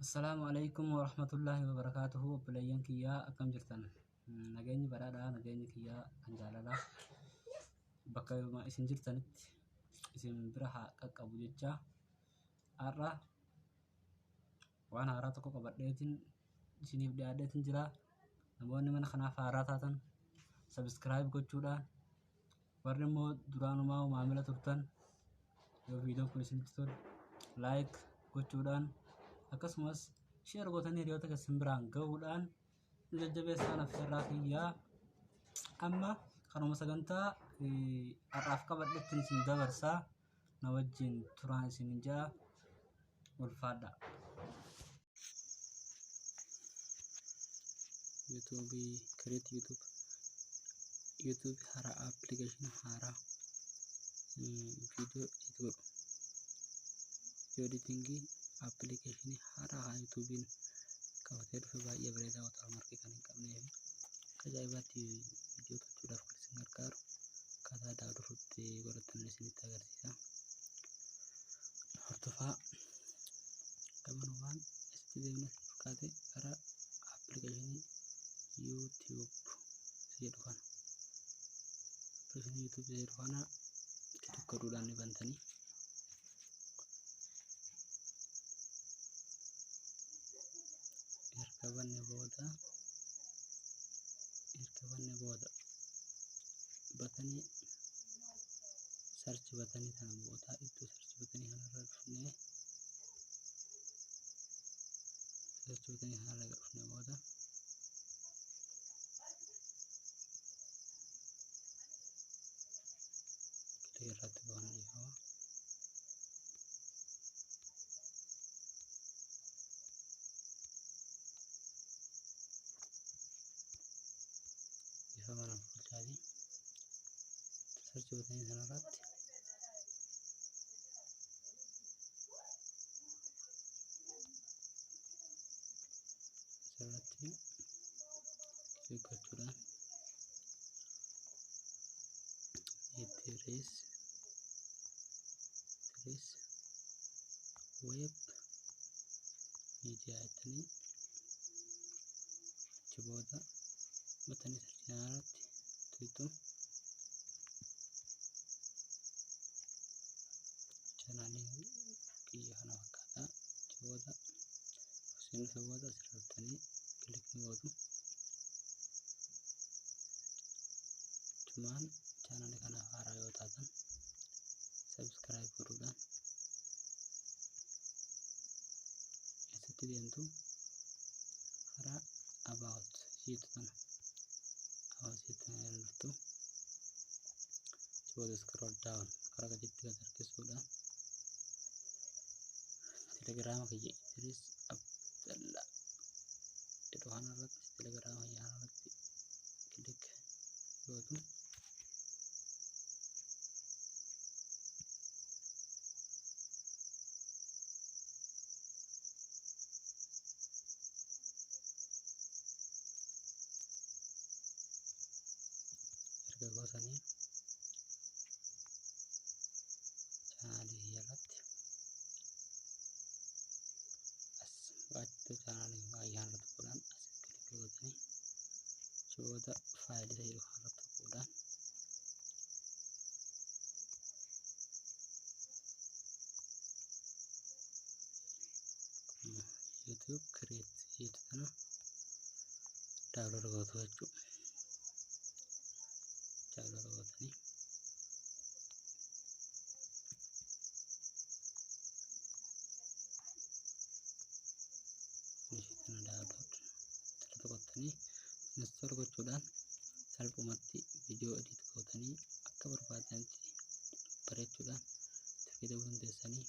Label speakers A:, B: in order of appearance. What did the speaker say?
A: Assalaamu alaikum warahmatullaahi wabarakaatuhu. Obboleeyyan kiyyaa, akkam jirtan? Nageenyi badhaadhaa, nageenyi kiyyaa kan jaalalaa bakka isin jirtanitti isin bira haa qaqqabu jecha, har'a waan haaraa tokko qabadheetiin isiniif dhiyaadheetiin jira. Namoonni mana kanaaf haaraa taatan subscribe gochuudhaan, warri immoo duraanumaa maamila turtan yoo viidiyoon kun isinitti tole like gochuudhaan, akkasumas share gootanii hiriyoota keessan biraan gahuudhaan nu jajjabeessaan affeerraa kiyyaa. Amma kanuma sagantaa har'aaf qabadhettiin isin dabarsaa, na wajjin turaan isin ja'a, ulfaadha.
B: YouTube create, YouTube, YouTube haaraa, application haaraa viidiyoo edit godhu, video editing application haaraa haa YouTubein qabatee dhufe, baay'ee bareedaa, watermarkii kan hin qabnee fi akka ajaa'ibaatti viidiyoo tolchuudhaaf kan isin gargaaru akkaataa download godhatan isinitti agarsiisa. Hordofaa. Gamanumaan asitti deemnee fakkaate gara applicationii YouTube jedhu kana, applicationii YouTube jedhu kana click godhuudhaan ni bantanii. Erga banne booda, buttonii search buttonii kana booda, iddoo search buttonii kanarra dhufnee, search buttonii kanarra dhufnee booda click irratti goona. Dhiifama. Dhiifama naaf bulchaati. Search buttonii kanarratti asirratti click gochuudhaan Idris Web Media jettanii, achi booda buttonii search kanarratti tuqxu. Channeliin kiyya kana fakkaata. Achi booda isin dhufe booda asirrattanii click ni gootu. Achumaan channelii kanaaf haaraa yoo taatan subscribe godhuudhaan eessatti deemtu? Karaa about jettu tana, about jettu tana irra dhuftu. Achi booda scroll down karaa gaditti gad harkisuudhaan telegiraama kiyya Idris Abdalla jedhu kanarratti, telegiraama kiyya kanarratti click gootu. Erga gootanii channelii kiyya irratti as baachuu, channelii kiyya irratti tuquudhaan as click gootanii, achi booda fileii isa jedhu kanarratti tuquudhaan YouTube create jettu tana download gootu jechuudha. Download gootanii ishee tana download irra tuqattanii install gochuudhaan salphumatti viidiyoo edit gootanii akka barbaadanitti bareechuudhaan itti fayyadamuu dandeessanii.